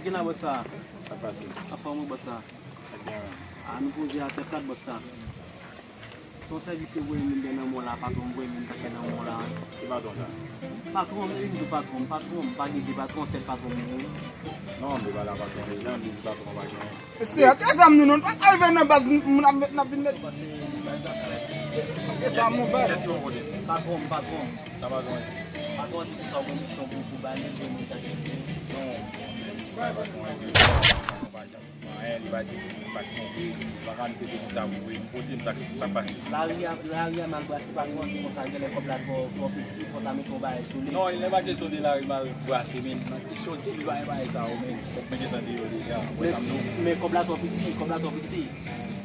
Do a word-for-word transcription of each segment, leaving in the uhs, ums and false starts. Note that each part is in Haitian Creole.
Gen la bòs sa. Sa pase. Ap fè yon bòs sa. Sa gen. A nou poze atè plat bòs sa. Se yon sèvis yo voye moun gen nan mò la, patwon m voye moun tache nan mò la. Se patwon sa. Patwon m, e m di patwon m, patwon m, pa gen de patwon, sèl patwon m wi. Non, m te pale a patwon deja, m te di patwon pa gen. Se atè zam nou non, pa rive nan baz moun ap met n ap vin met. E sa mon baz. Patwon m, patwon m. Sa patwon an di? Patwon an di konsa w gen misyon pou, pou bay li, pou moun tache. Non, se pa patwon an, non, pa janm. Anyen, li pa di sa k tonbe, li pa ka rete konsa pou voye m kote m, sa k, sa k pase? Lari a, lari a mal brase, pa twò di konsa, genlè kòb la twò, twò piti, fò w ta mete yon bagay sou li. Non, li pa kesyon de lari mal brase, men nan kesyon di l pa gen bagay sa yo, men fòk mete tan deyò deja. Wè sa m di w? Men kòb la twò piti, kòb la twò piti.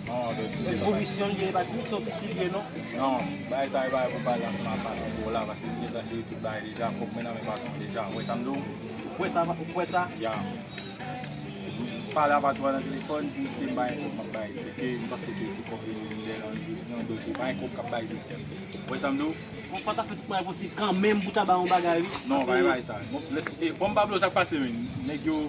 Non, men se pa komisyon li ye, pa ti misyon piti li ye, non. Non, bagay sa yo pa pou pale ansanm ak patwon pou w la, paske li gentan jere tout bagay deja, kòb mwen nan men patwon deja. Wè sa m di w? Ou kwè sa, ou kwè sa? Ya. Pale a patwon nan telefòn, di misye m pa gen kòb m ap bay. Se ke m panse ke se kòb yo vin dèyè nan, nan do ke pa gen kòb k ap bay zòt. Ou wè sa m di w? Bon, fò ta fè tout mwayen posib kanmenm pou ta ba yon bagay, wi. Non, pa gen bagay sa. Bon, lè, e, bon, m pa vle w sa k pase, men. Nèg yo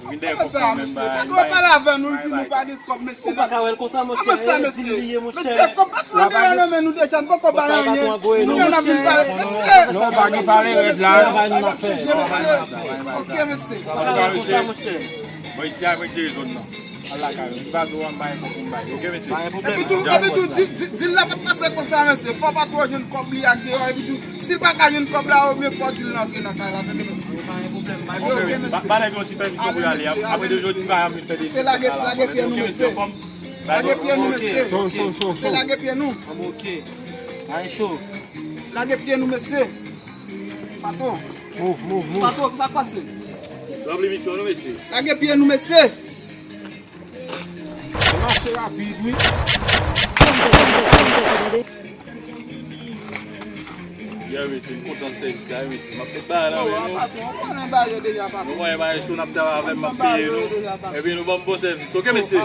vin dèyè kòb kanmenm, bay. Ou pa pale avè nou, l di nou pa gen kòb, mesye. Ou pa ka wè l konsa, monchè. Kòman sa, mesye? Mesye, kòb patwon an deja nan men nou deja, n poko bay anyen. Nou menm n ap vin pale, mesye. Non, pa gen pale rèd la. Pa gen chanje, mesye. Ok, mesye. Ou pa ka wè l konsa, monchè. Bon, isi a mwen tire zòn nan. Al lakay ou. Si pa dlo a, m pa gen kòb pou m bay. Ok, mesye? Pa gen pwoblèm. Epi tou, epi tou, di, di, di l la p ap pase konsa, mesye. Fò patwon an jwenn kòb li ak deyò, epi tou, si l pa ka jwenn kòb la, oubyen fò di l antre nan kay la, tande, mesye. Pa gen pwoblèm, pa gen pwoblèm. Ba nèg yo ti pèmisyon pou y ale. Apre de jodi, m pa janm vin fè de. Lage, lage pye nou, mesye. Lage pye nou, mesye. Cho, cho, cho, cho. Mesye, lage pye nou. Ok. Ay, cho. Lage pye nou, mesye. Patwon. Move, move, move. Patwon, sa k pase? Ranpli misyon nou, mesye. Lage pye nou, mesye. Mache rapid, wi. Yeah, mesye, m kontan sèvis la, wi, mesye. M ap met bagay la, wi, nou. Patwon, ou konnen bagay yo deja, patwon. Nou konnen bagay cho, n ap travay avè m, m ap peye nou. Epi nou ban m bon sèvis, ok, mesye?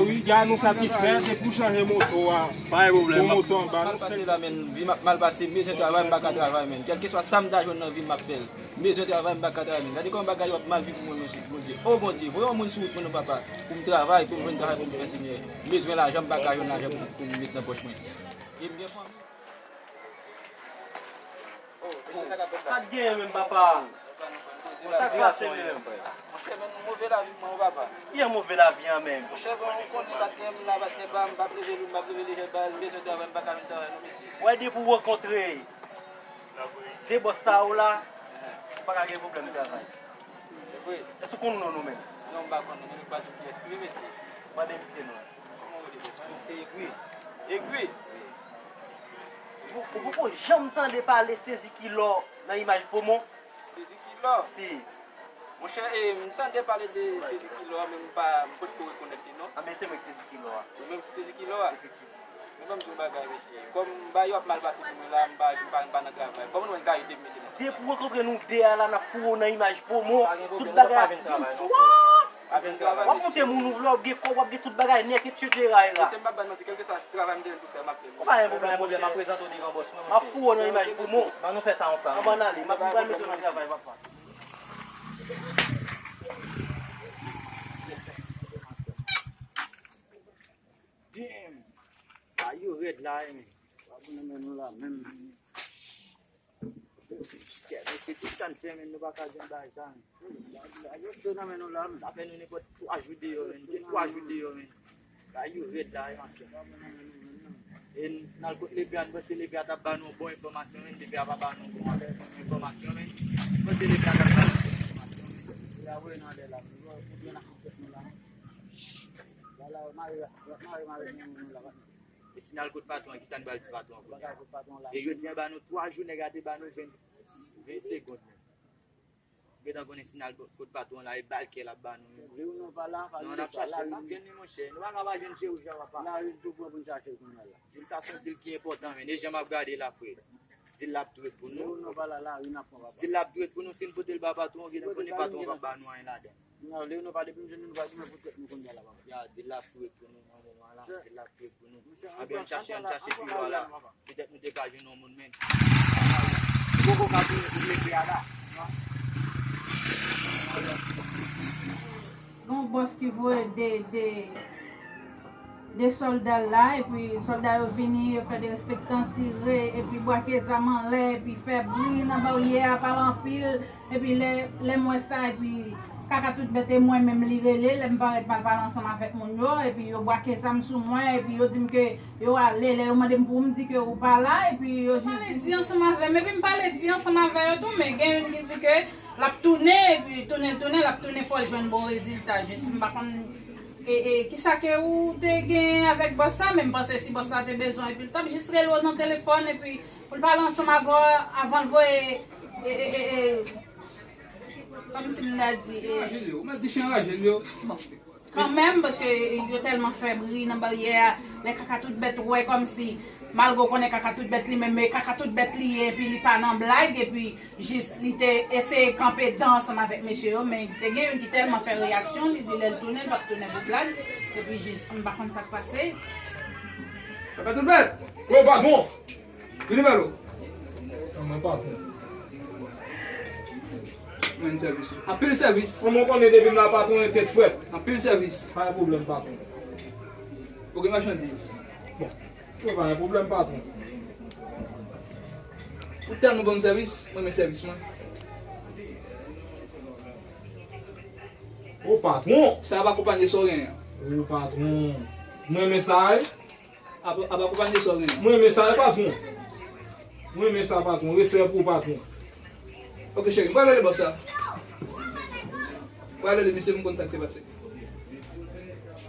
Wi, gade nou satisfè, se pou chanje moto a. Pa gen pwoblèm. Bon moto anba, nou fè. Mal pase la, men, vi m ap mal pase, m bezwen travay, m pa ka travay, men. Kèlkeswa sa m ta jwenn nan vi m, m ap fè l. M bezwen travay, m pa ka travay, men. Gade kòman bagay yo ap mal vin pou mwen, mesye, Bondye. O Bondye, voye yon moun sou wout mwen non, papa, pou m travay, pou m jwenn travay, pou m fè, Senyè. M bezwen lajan, m pa ka jwenn lajan pou, pou m met nan pòch mwen. E m gen fanmi. Sa k genyen menm, papa? Sa k pase menm? Monchè, men move lavi mwen, wi, papa. Ki jan move lavi an menm? Monchè, bon, ou konnen pa t gen m la, pa t gen pa m, m p ap leve lou, m p ap leve lejè ba l, m bezwen travay, m pa ka jwenn travay non, mesye. Wè, depi w rankontre de bòs sa yo la, ou pa ka gen pwoblèm travay. Se vre. Èske w konn non nou menm? Non, m pa konn non, men nou pa di kiyès li ye, mesye. Mande misye non. Kòman w rele bòs mwen? Se Egri. Egri? Wi. Ou, ou poko janm tande pale Sezi Kilò nan Imaj Pwomò? Sezi Kilò? Si. Monchè, e, m tande pale de Sezi Kilò a, men m pa, m potko rekonèt li non. Anben, se mwen ki Sezi Kilò a. Ou menm ki Sezi Kilò a? Efektivman. Men ban m di w yon bagay, mesye. Kòm bagay yo ap mal pase pou mwen la, m pa, m pa, m pa nan travay. Kòman nou wè n ka ede m, mesye, nan sans sa? Depi w rankontre nou de a la, n ap foure w nan Imaj Pwomò, tout bagay ap vin swa. W ap monte moun ou vle, w ap gen kòb, w ap gen tout bagay nèt, etsetera. Mesye, m p ap ba n manti, kèlkeswa travay m te gen pou fè, m ap fè l. Ou pa gen pwoblèm, monchè. M ap prezante w devan bòs mwen, monchè. M ap foure w nan Imaj Pwomò. Ban nou fè sa ansanm. Ann, ann ale, m ap, m pral mete w nan travay, papa. Damn! Bagay yo rèd la, wi, men. Bagay yo nan men nou la, menm. Kè, men se tout sa n fè, men nou pa ka jwenn bagay sa, men. Bagay yo cho nan men nou la, men. Sa fè nou nenpòt twa jou deyò, men. Nou gen twa jou deyò, men. Bagay yo rèd la, wi, men. E n al kot lepè a, n panse lepè a t ap ba nou bon enfòmasyon, men. Lepè a pa ba nou bon enfòmasyon, men. N panse lepè a t ap ba nou bon enfòmasyon, men. Lepè a voye nou anlè la, men. Ou byen ak tèt nou la, men. Vwala, mare, mare, mare, mare, mare, mare. E si n al kot patwon an, kisa n pral di patwon an kounye a? E jodi a, ba nou twa jou, nèg la te ba nou ven, ven segond, men. Gentan konnen si n al kot patwon an la, e bal kè l ap ba nou, men. Vle ou non, pa la, pa la, n ap chache l, n ap jwenn li, monchè. Nou pa ka pa jwenn chirurgien, papa. Lari n tou pran pou n chache l kounye a la. Dil sa se yon dil ki enpòtan, men. E jan m ap gade la, frè. Dil la ap tou ret pou nou. Dil la ap tou ret pou nou, si n pote l ba patwon, gentan konnen patwon an p ap ba nou anyen ladan. Non, lè nou pa depi m jwenn nou pa goumen pou tèt nou kounye a la, papa. Ya, dil la ap tou ret pou nou nan moman la, dil la ap tou ret pou nou. Anben, ann chache, ann chache pi lwen la. Petèt nou te ka jwenn yon moun, men. Poko ka tounen pou lepe a la. Ki voye de, de, de sòlda l la, epi sòlda yo vini, yo fè derespektan, tire, epi brake zam anlè, epi fè bri nan baryè a, pale anpil, epi lè, lè m wè sa, epi Kaka Tout Bèt e mwen menm li rele, lè m parèt m al pale ansanm avèk moun yo, epi yo brake zam sou mwen, epi yo di m ke yo ale, lè yo mande m pou m di ke ou pa la, epi yo jis pale di ansanm avè m, epi m pale di ansanm avè yo tou, men gen youn ki di ke l ap tounen, epi tounen l tounen, l ap tounen, fò l jwenn bon rezilta. Jis m pa konn e, e, kisa ke ou te gen avèk bòs la, men m panse si bòs la te bezwen, epi l t ap jis rele w nan telefòn, epi pou l pale ansanm avè w, avan l voye, e, e, e, e, kòmsi m ta di, e, anraje l yo, ou mèt di chen anraje l yo. Bon. Kanmenm, paske yo tèlman fè bri nan baryè a, lè Kaka Tout Bèt wè kòmsi, malgre w konnen Kaka Tout Bèt li menm, men Kaka Tout Bèt li ye, epi li pa nan blag, epi jis li te eseye kanpe dan ansanm avèk mesye yo, men te gen youn ki tèlman fè reyaksyon, li di lè l tounen, l p ap tounen pou blag, epi jis, m pa konn sa k pase. Kaka Tout Bèt! Wo, patwon! Vini ba lo. Mwen patwon. Mwen sèvis. Anpil sèvis. Kòman w konnen depi m la patwon e tèt frèt? Anpil sèvis. Pa gen pwoblèm patwon. Ou gen machandiz? Bon, yo pa gen pwoblèm patwon. Ou tèlman ban m sèvis, mwen renmen sèvis mwen. O patwon! Sa ap akonpanye sa w genyen an. O patwon! Mwen renmen sa wi. Ap, ap akonpanye sa w genyen. Mwen renmen sa wi patwon. Mwen renmen sa patwon. Respè pou ou patwon. Ok cheri, m pral rele bòs la. M pral rele misye, m konn sa k te pase.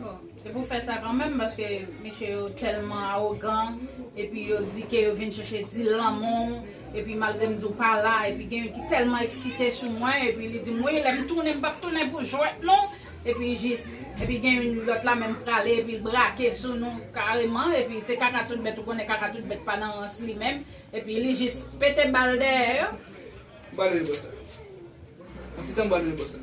Bon, se pou fè sa kanmenm, paske mesye yo tèlman awogan, epi yo di ke yo vin chèche dil lanmou, epi malgre m di w pa la, epi gen youn ki tèlman eksite sou mwen, epi li di m, wi, lè m tounen, m p ap tounen pou jwèt non. Epi jis, epi gen youn lòt la menm prale, epi l brake sou nou kareman, epi se Kaka Tout Bèt, ou konnen Kaka Tout Bèt pa nan rans li menm, epi li jis pete bal dèyè yo. M pral rele bòs la. Yon ti tan m pral rele bòs la.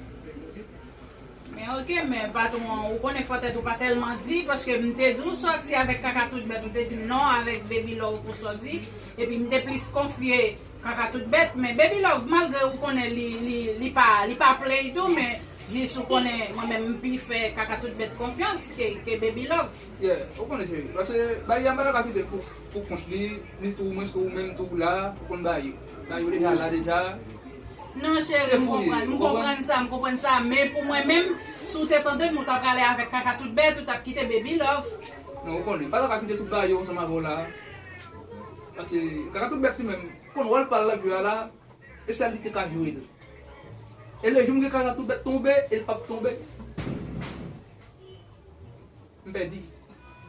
Men ok, men patwon, ou konnen fò tèt ou pa tèlman di, paske m te di w sòti avèk Kaka Tout Bèt, ou te di m non avèk Baby Love pou sòti, epi m te plis konfye Kaka Tout Bèt, men Baby Love, malgre ou konnen li, li, li pa, li pa play tou, men jis ou konnen, mwen menm, m pi fè Kaka Tout Bèt konfyans ke, ke Baby Love. Yeah, ou konnen cheri, paske bagay a m pa ta ka kite l pou, pou kont li, ni tou, mwen, ou menm tou la, ou konn bagay yo. Bagay yo deja la deja. Non, cheri, m konprann, m konprann sa, m konprann sa, men pou mwen menm, si w te tande m, ou ta prale avèk Kaka Tout Bèt, ou t ap kite Baby Love. Non, ou konnen, pa ta ka kite tout bagay yo ansanm avè w la. Paske Kaka Tout Bèt li menm, konn wòl pa l nan vi a la, e sèl li te ka jwe l. E le jou m gen Kaka Tout Bèt tonbe, e l p ap tonbe. M pèdi.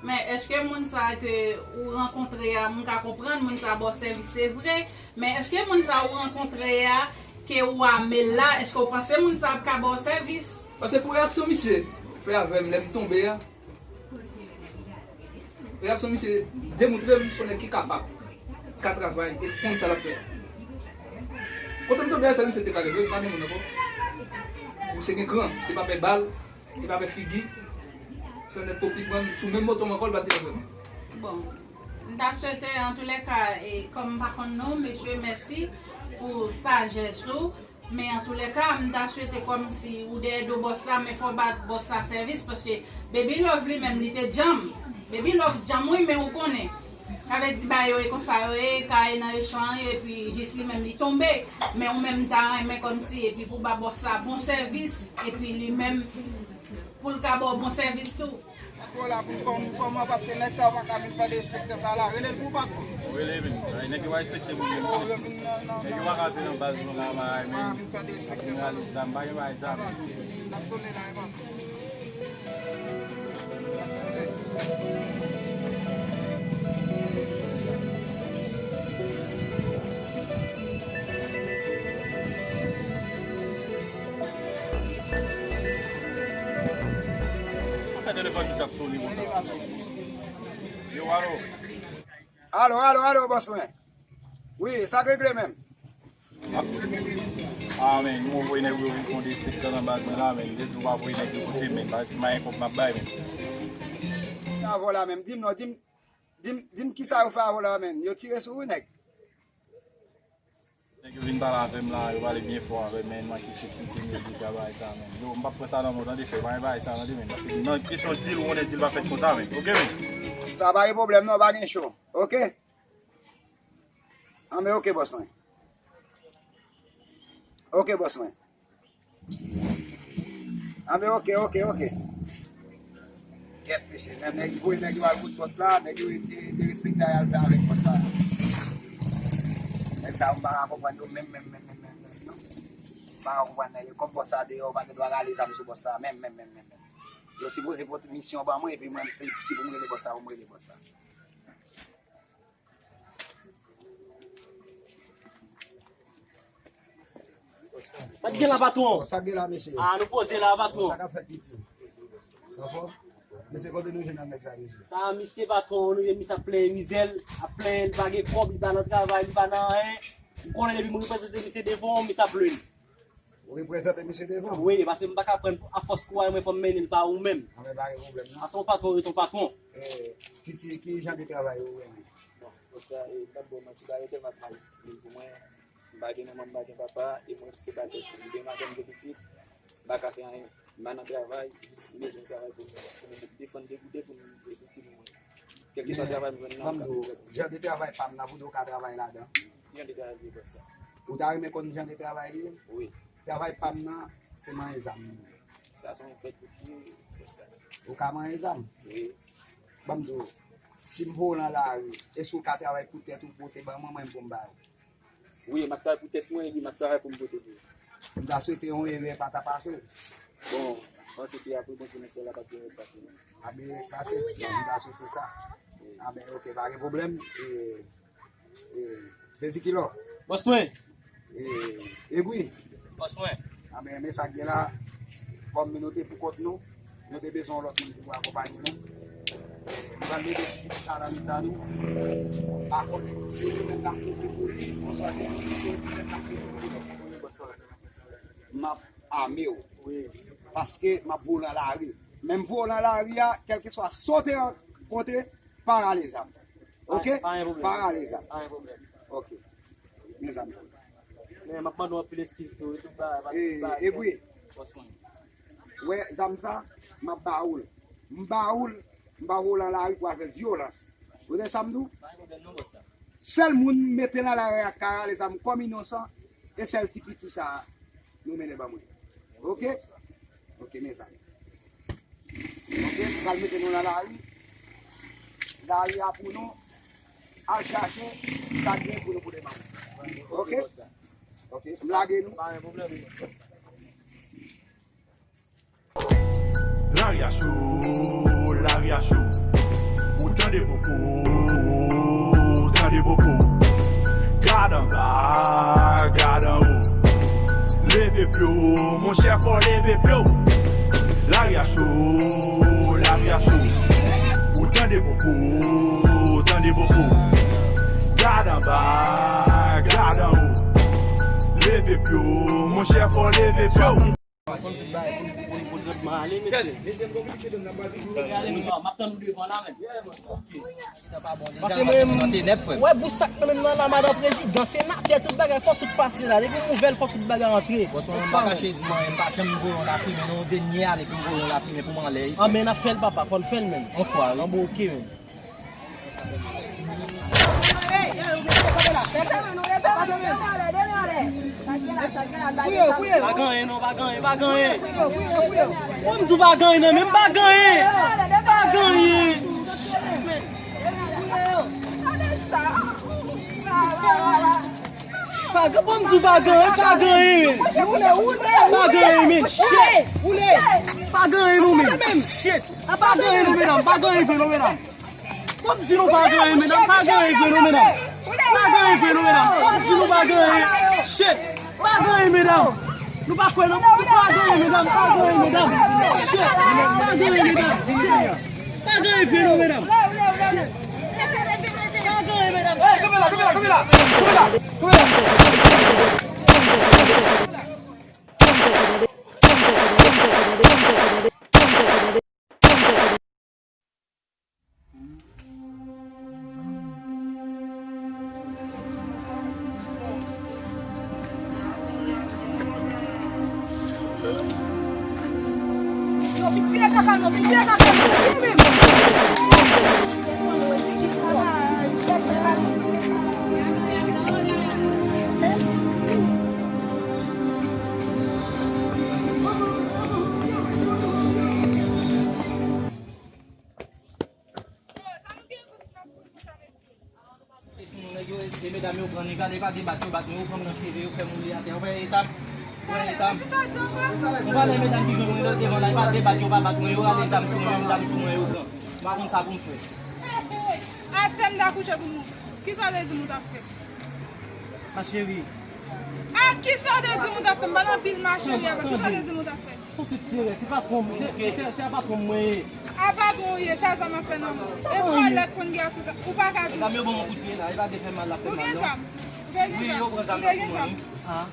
Men èske moun sa ke ou rankontre a, m ka konprann moun sa ba w sèvis, se vre, men èske moun sa ou rankontre a, ke ou ame l la, èske ou panse moun sa ap ka ba w sèvis? Paske pou reyaksyon misye fè avè m lè m tonbe a, reyaksyon misye demontre m se yon nèg ki kapab, ki ka travay e ki konn sa l ap fè a. Kote m tonbe a, sèl misye te ka leve, pa gen moun ankò. Misye gen kran, se pa pè bal, li pa fè figi. Se yon nèg tou ki pran sou menm moto m ankò, li pa tire frè m. Bon, m ta swete, antoulèka, e, kòm m pa konn non w, mesye, mèsi pou sajès ou. Men antoulèka, m ta swete kòmsi ou dèyè do bòs la, men fò w ba bòs la sèvis, paske Baby Love li menm, li te djanm. Baby Love djanm, wi, men ou konnen. Sa vle di bagay yo e konsa yo ye, ka e nan echanj, epi jis li menm li tonbe. Men ou menm m ta renmen kòmsi, epi pou ba bòs la bon sèvis, epi li menm pou l ka ba w bon sèvis tou. Dakò la pou n kòm, kòman, paske nèg sa yo pa ka vin fè derespektan sa la. Rele l pou w, patwon. Ou rele vin. Ay, nèg yo pa respekte moun yo. Oh, yo vin nan, nan, nèg yo pa ka antre nan baz nou la, bay, men. Pa vin fè derespektan sa la. Zam, pa gen bay zam. N ap sone la, e pa. Sa fè telefòn misye ap sone konsa? Yo, alo. Alo, alo, alo, bòs mwen. Wi, sa k regle menm? Ah, men, nou voye nèg yo vin fè yon derespektan nan baz mwen la, men. Yo di w pa voye nèg yo kote, men. Paske si m pa gen kòb m ap bay, men. Sa vò la menm. Di m non, di m, di m, di m kisa yo fè avè w la, men. Yo tire sou ou, nèg. Nèg yo vin pale avè m la, yo pale byen fò avè m, men manke sekirite, m di bagay sa, men. Yo, m p ap pran sa nan men w, tande, frè, pa gen bagay sa, tande, men. Paske nan kesyon dil, ou konnen dil pa fèt konsa, men. Oke, men. Sa pa gen pwoblèm, non, pa gen cho. Oke? Anben, oke, bòs mwen. Oke, bòs mwen. Anben, oke, oke, oke. Kèt, mesye, nèg, nèg voye nèg yo al kot bòs la, nèg yo de, derespekte al fè avèk bòs la. Nèg sa yo m pa ka konprann yo menm, menm, menm, menm, menm, menm, non. M pa ka konprann nèg yo. Kòm bòs la deyò, yo pa gen dwa rale zam sou bòs la, menm, menm, menm, menm, menm. Yo sipoze pote misyon ban mwen, epi mwen, se, si pou m rele bòs la, pou m rele bòs la. Sa k gen la, patwon? Sa k gen la, mesye? Ah, nou poze la, patwon. Sa k ap fèt, piti? Anfòm? Mesye, kote nou jwenn ak nèg sa, mesye? Sa, misye, patwon, nou jwenn misye ap plenyen mizè l, ap plenyen, li pa gen kòb, li pa nan travay, li pa nan anyen. M konnen depi mwen reprezante misye devan w, misye ap lwe l. Ou reprezante misye devan? Wi, paske m pa ka pran afòs kou a, mwen fò m mennen l pa ou menm. Anben, pa gen pwoblèm, non. Paske yon patwon rete yon patwon. Eh, piti, ki jan de travay ou renmen? Bon, konsa, e, m p ap ba w manti, bagay yo tèlman mal pou mwen. M pa gen manman, m pa gen papa, e mwen ki te ba tèt mwen. M gen madanm, gen pitit, m pa ka fè anyen. M pa nan travay, jis m bezwen travay pou m, pou m defann de gouden pou m, e pou timoun mwen. Kèlkeswa travay m jwenn nan, m ka fè. Ban m di w, jan de travay pa m nan, pou di w ka travay ladan. Ki jan de travay li ye, bòs la? Ou ta renmen konn jan de travay li ye? Wi. Travay pa m nan, se manyen zam. Sa se yon bèt pou pye, bòs la. Ou ka manyen zam? Wi. Ban m di w, si m voye w nan lari, èske w ka travay pou tèt ou, pote ban mwen, mwen pou m ba ou? Wi, m ap travay pou tèt mwen, epi m ap travay pou m pote pou ou. M ta swete yon erè pa ta pase w. Bon, m panse ke apre Bondye nan syèl la, pa t gen erè k pase non. Ap gen erè k pase? Bon, m ta swete sa. Wi. Anben, oke, pa gen pwoblèm. E, e, Zezi ki lò? Bòs mwen. E, Egwi. Bòs mwen. Anben, men sa k gen la, kòm nou te pou kont nou, nou te bezwen yon lòt moun ki pou akonpaye nou. Nou pral mete ti piti sa nan mitan nou. Pa konnen se nou menm k ap kouvri pou li, oswa se li, se li menm k ap kouvri pou nou. M ap ame w. Wi. Paske m ap voye w nan lari. Men m voye w nan lari a, kèlkeswa sa w te rankontre, pa rale zam. Oke? Pa, pa gen pwoblèm. Pa rale zam. Pa gen pwoblèm. Oke. Men zam. Men m ap mande w anpil eskiz tou, wi, tout bagay, pa, eh, tout bagay, epi, bòs mwen. Wè, zam sa, m ap ba ou l. M ba ou l, m pa voye w nan lari pou avèk vyolans. Ou tande sa m di w? Pa gen pwoblèm non, bòs la. Sèl moun m mete nan lari a k ka rale zam kòm inosan, e sèl ti piti sa a. Nou mennen ban mwen. Oke? Oke, mezanmi. Oke, nou pral mete nou nan lari. Lari a pou nou. Al chache sa k gen pou nou pote ban mwen. Oke? Oke, m lage nou. Lari a cho, lari a cho. Ou tande popo, tande popo. Gad anba, gad anwo. Leve pye w, monchè, fò leve pye w. Lari a cho, lari a cho. Ou tande popo, tande popo. Gad anba, gad anwo. Leve pye w, monchè, fò leve pye w. M ap tann ou devan la menm. Pase mwen, wè bouch sak nan menm nan la, madan prezidan, senatè, tout bagay, fò tout pase la. Depi nouvèl, fò tout bagay antre. Bòs mwen, m pa kache di mwen, m pa janm voye w nan lafimen, non, dènye ane pou m voye w nan lafimen pou m anlè. Anben, n ap fè l, papa, fò n fè l menm. Yon fwa, wi. Anben, oke, menm. Pa gen anyen non, pa gen anyen, pa gen anyen. Bon, m di w pa gen anyen non, men pa gen anyen. Pa gen anyen. Pa gen, bon, m di w pa gen anyen, pa gen anyen. Pa gen anyen, men. Shit. Pa gen anyen non, men. Shit. Pa gen anyen non, medam, pa gen anyen vre non, medam. Bon, m di nou pa gen anyen, medam, pa gen anyen vre non, medam. Pa gen anyen vre non, medam. Bon, m di nou pa gen anyen. Shit. Pa gen anyen, medam. Nou pa kwè non, m di pa gen anyen, medam, pa gen anyen, medam. Shit. Pa gen anyen, medam. Shit. Pa gen anyen vre non, medam. Pa gen anyen, medam. Hey, kanpe la, kanpe la, kanpe la. Kanpe la. Kanpe la. Kaka non, pitié, kaka non. Wi, wi, wi. E sou nou nèg yo, e, e medam yo pran, gade, pa debat yo, bat mwen, yo pran m nan cheve, yo fè m woule atè. Ou wè eta m? Ou wè eta m? Ou pa lè medam ki jwenn mwen nan devan la, e pa debat yo, pa bat mwen, yo rale zam sou mwen, menm zam sou mwen, yo pran. M pa konn sa pou m fè. Atè m ta kouche pou nou. Kisa w te di m ou t ap fè? Ma chérie. A, kisa w te di m ou t ap fè? M pa nan pil ma chérie avè w. Kisa w te di m ou t ap fè? Fò se ti erè, se patwon, se, se, se, se a patwon mwen ye. A patwon w ye, sa zam ap fè nan men w. E vòlè k konn gen ak sa, ou pa ka di. Medam yo ban m yon kout pye la, e pa te fè mal, l ap fè mal non. Ou gen zam? Ou te gen zam? Wi, yo pran zam nan sou mwen wi. Ah.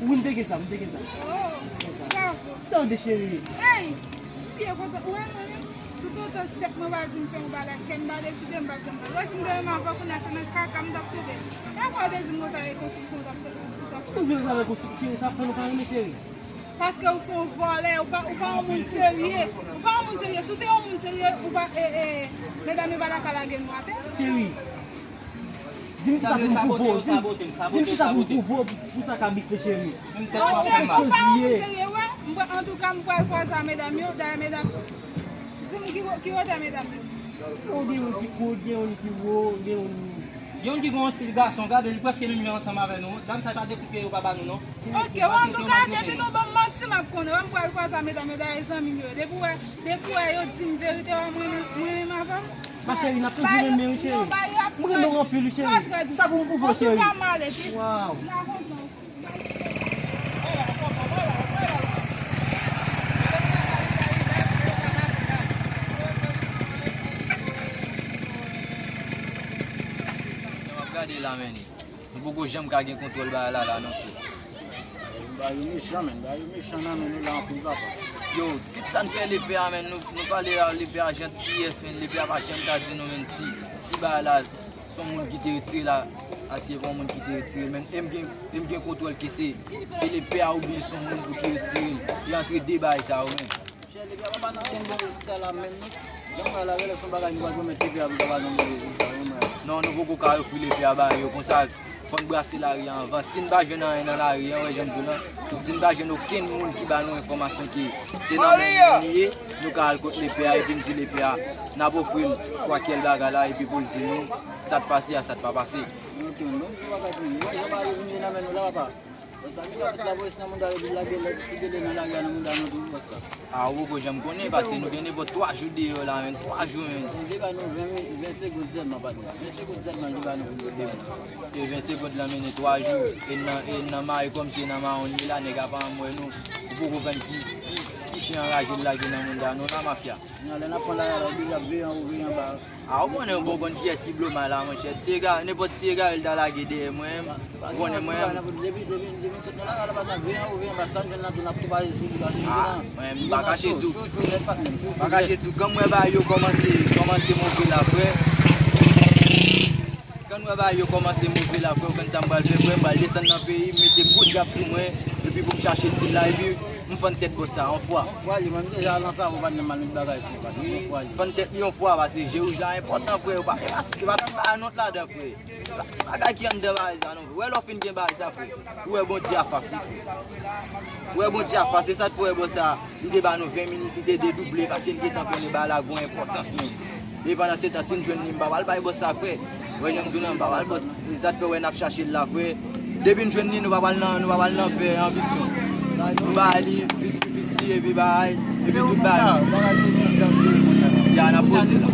Wi, m te gen zam, m te gen zam. Oh, bravo. Tande, cheri. Ey, m byen kontan. Ou wè mwen menm, toutotan tèt mwen pa di m fè yon bagay, kè m pa deside, m p ap janm fè l. Lè si m te renmen avan kounye a, se nan kaka m t ap tonbe. Chak fwa w te di m konsa, e konstriksyon w t ap fè, ou t ap fè. Ou vin avèk yon cheri, sa fè nou pa renmen cheri. Paske ou se yon vòlè, ou pa, ou pa yon moun serye. Ou pa yon moun serye. Si w te yon moun serye, ou pa, e, e, medam yo pa ta ka lage nou atè. Cheri, di m kisa pou m pwouve w. Di m, di m kisa pou m pwouve w pou, pou sa ka bife, cheri. Monchè, ou pa yon moun serye, wè. M pral, antouka, m pral kwaze a medam yo, dayè medam. Di m ki wo-, ki wotè medam yo? Yo gen youn ki kout, gen youn ki wo, gen youn. Gen youn ki gen yon stil gason, gade, li prèske menm jan ansanm avè nou. Dam sa yo pa dekoupe yo pa ba nou non. Ok, wè, antouka, depi nou ban m manti, m ap konnen. Wè, m pral kwaze a medam yo, dayè zanmi m yo. Depi w wè, depi w wè yo di m verite, wè, mwen menm, mwen menm avè w. Ma chérie, n ap toujou renmen wi, cheri. M renmen w anpil wi, cheri. Sa pou m pwouve w, cheri. Antouka, m ale, pi. Waw. M ta kontan. Gade la, men. Nou poko janm ka gen kontwòl bagay la, la non, frè. Bagay yo mechan, men. Bagay yo mechan nan men nou la anpil, papa. Yo, tout sa n fè lepè a, men, nou, nou pale a lepè a jantiyès, men, lepè a pa janm ka di nou, men, si, si bagay la, se yon moun ki te retire l a, a si se pa yon moun ki te retire l, men, e m gen, e m gen kontwòl ke se, se lepè a oubyen se yon moun pou ki retire l. E antre de bagay sa yo, men. Monchè, lepè a pa nan kenn bon rezilta la menm non. Jan m wè la, genlè se yon bagay nou pral pwomèt lepè a pou l ta ba nou bon rezilta wi, mwen. Non, nou poko ka ofri lepè a ba yo konsa. Fò n brase lari a anvan. Si n pa jwenn anyen nan lari a, wè jan m di w lan, si n pa jwenn okenn moun ki ba nou enfòmasyon ke se nan men nou li ye, nou ka al kot lepè a epi n di lepè a, n ap ofri l twa kyèl bagay la epi pou l di nou sa t pase a, sa t pa pase. Ok, bon, m di w bagay pou nou. Wè jan bagay yo vin ye nan men nou la, papa. Bòs la, ki ka met lapolis nan mouda yo, epi lage lè, ti gede nan lari a nan mouda nou tou, bòs la. A, ou poko janm konnen, paske nou gen nenpòt twa jou deyò la, menm twa jou, menm. Li te ba nou ven, ven segond sèlman, patnè. Ven segond sèlman, li te ba nou pou nou te. E ven segond lan mennen twa jou. E nan, e nan mare kòmsi e nan mawon li ye la, nèg a pa anmwè nou. Ou poko konn ki, ki, ki chen anraje l lage nan mouda nou la, mafya. Kounye a, lè n ap pran lari a la, oblije ap veye anwo, veye anba. A, ou konnen, ou poko konn kiyès ki blomay la, monchè. Ti ega, nenpòt ti egare l ta lage dèyè mwen, ou konnen mwen. Depi, depi, depi m sot nan lari a la, patnè, veye anwo, veye anba, sa n jwenn nan tou, n ap tou pase sou li, pase sou li. A, mwen, m pa kache di w. Cho, cho, nèt, patnè, cho, cho, nèt. M pa kache di w, kan m wè bagay yo kòmanse, kòmanse move la, frè. Kan m wè bagay yo kòmanse move la, frè, ou konn sa m pral fè, frè, m pral desann nan peyi, m mete gwo djab sou mwen, epi pou m chache dil la, epi m fann tèt bòs sa, yon fwa. Yon fwa, li menm deja lan sa, ou pa t menm al met bagay sou, pa t menm yon fwa, li. Fann tèt li yon fwa, paske je wouj la enpòtan, frè, ou pa, e pa, e pa ti bagay non t ladan, frè. E pa ti bagay ki anndan bagay sa, non, frè. Ou wè lè w fin gen bagay sa, frè, ou wè Bondye afas li, frè. Ou wè Bondye afas, se sa k fè w wè bòs sa, li te ba nou ven minit, li te dedouble, paske n gentan konnen bagay la gon enpòtans, men. E pandan se tan, si n jwenn li, m pa pral bay bòs sa, frè. Wè jan m di w lan, m pa pral bòs. Se sa k fè w wè n ap chache l la, frè. Depi n jwenn li, nou pa pral nan, nou pa pral nan fè anbisyon. Nou bay li piti, piti, epi bay, epi tout bay. Ya, n ap poze la.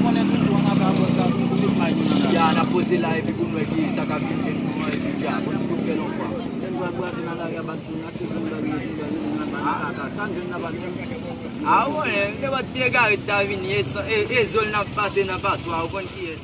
Ya, n ap poze la, epi pou n wè ki sa k ap vin jwenn nou an, epi dja, pou n tou fè l yon fwa. Lè n pral brase nan lari a, bat pou n achte grenn bagay, epi bay nou, nou al ba nou kaka. Sa n jwenn nan pa menm. A, ou konnen, nenpòt ti egare t ta vini, e san, e, e zo l n ap pase nan paswa, ou konn kiyès.